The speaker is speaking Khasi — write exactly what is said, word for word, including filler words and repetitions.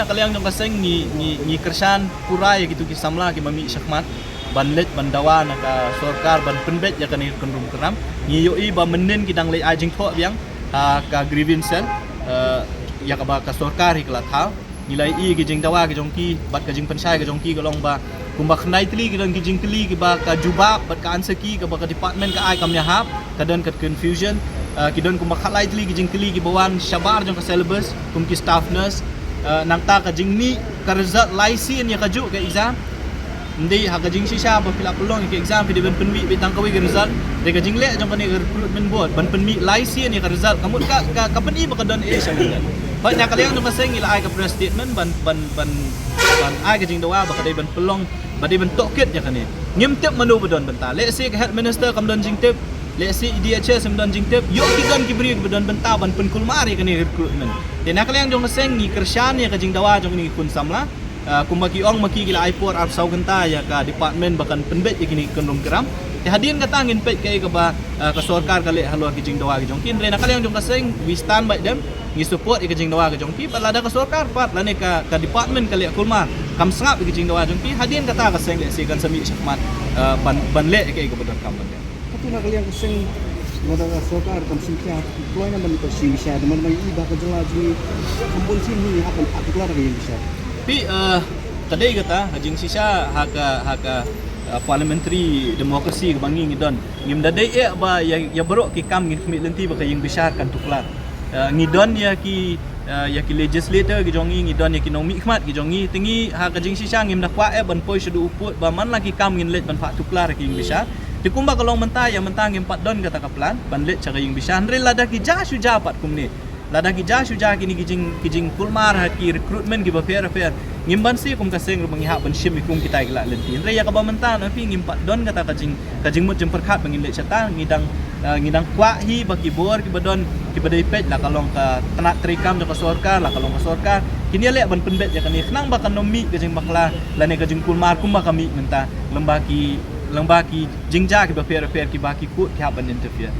Na ka liang jong ka seng ngi ngi ngi kyrshan pura ïa kitu ki samla kiba mih shakhmat ban leit ban dawa na ka sorkar ban pynbeit ïa kane ka kynrum kynram. Ngi ïohi ba mynnin ki dang leit ai jingthoh biang ha ka grievance cell, eh, ïa kaba ka sorkar hi ka la thaw. Ngi la ïohi ki jingdawa ki jong ki bad ka jingpynshai ka jong ki ka long ba kumba khyndai tylli ki don ki jingkylli kiba ka jubab bad ka answer key kaba ka department ka ai kam ïahap, ka don ka confusion. Eh, ki don kumba khatlai tylli ki jingkylli kiba wan shabar jong ka syllabus kum ki staff nurse. Eh, nangta ka jingmih ka result lai sien ïa kajuh ka exam. Ym dei ha ka jingshisha ba phi la pynlong ïa ka exam phi dei ban pynmih beit tang kawei ka result. Dei ka jingleh jong kane ka recruitment board ban pynmih lai sien ïa ka result. Ka mut ka ka, ka pyni ba ka don ei sha lyndet. Hooid, na ka liang jong ka seng ngi la ai ka press statement ban ban ban ban ai ka jingdawa ba ka dei ban pynlong, ba dei ban tohkit ïa kane. Ngim tip mano ba don bynta. Lehse ka head minister kam don jingtip, lehse E D H S kam don jingtip. Ïoh ki don ki briew ba don bynta ban pynkulmar ïa kane recruitment. Te na ka liang jong ka seng ngi kyrshan ïa ka jingdawa jong kine ki khun samla. Ah, kumba ki ong ma ki ki la ai por arphew saw kynta ïa ka department ba kan pynbeit ïa kine ki kynrum kynram. Te hadien kata ngin peit kaei kaba, ah, ka sorkar ka leh halor ki jingdawa ki jong ki. Hynrei na ka liang jong ka seng we stand by them. Ngi support ïa ka jingdawa ka jong ki, bad lada ka sorkar pat lane ka, ka department ka leh kulmar kam sngap ïa ka jingdawa jong ki, hadien kata ka seng lehse kan sa mih shakhmat, eh, ban ban leh ïa kaei kaba donkam ban leh. Hato na ka liang ka seng lada ka sorkar kam shim khia, kloi na ban ka shim bishar, da man ban i ba ka jylla jong ngi kam bun sien hi hap ban phah tuklar ka ïing bishar. Phi, eh, ka dei kata ka jingshisha ha ka, ha ka, eh, parliamentary democracy kaba ngi ngi don. Ngim da dei eh ba ïa, ïa baroh ki kam ngin khmih lynti ba ka ïing bishar kan tuklar. Eh, ngi don ïa ki, eh, ïa ki legislator ki jong ngi, ngi don ïa ki nongmihkhmat ki jong ngi. Te ngi ha ka jingshisha ngim da kwah eh ban poi shaduh u pud ba man la ki kam ngin leit ban phah tuklar ha ka ïing bishar. Te kumba ka long mynta, ïa mynta ngim pat don kata ka plan ban leit sha ka ïing bishar. Hynrei lada ki jia shu jia pat kumne, lada ki jia shu jia kine ki jing, ki jingkulmar ha ki recruitment kiba pher pher, ngim banse kum ka seng ruh ba ngi hap ban shim ïa kum kita ki la lynti. Hynrei ïa kaba mynta na phi ngim pat don kata ka jing, ka jingmut jingpyrkhat ba ngin leit shata. Ngi dang, eh, ngi dang kwah hi ba ki bor kiba don, kiba dei peit, la ka long ka tnat treikam jong ka sorkar, la ka long ka sorkar, kin ïaleh ban pynbeit ïa kane khnang ba kan ym mih ka jingbakla lane ka jingkulmar kumba ka mih mynta, lyngba ki, lyngba ki jingjia kiba pher pher kiba ki court ki hap ban interfere.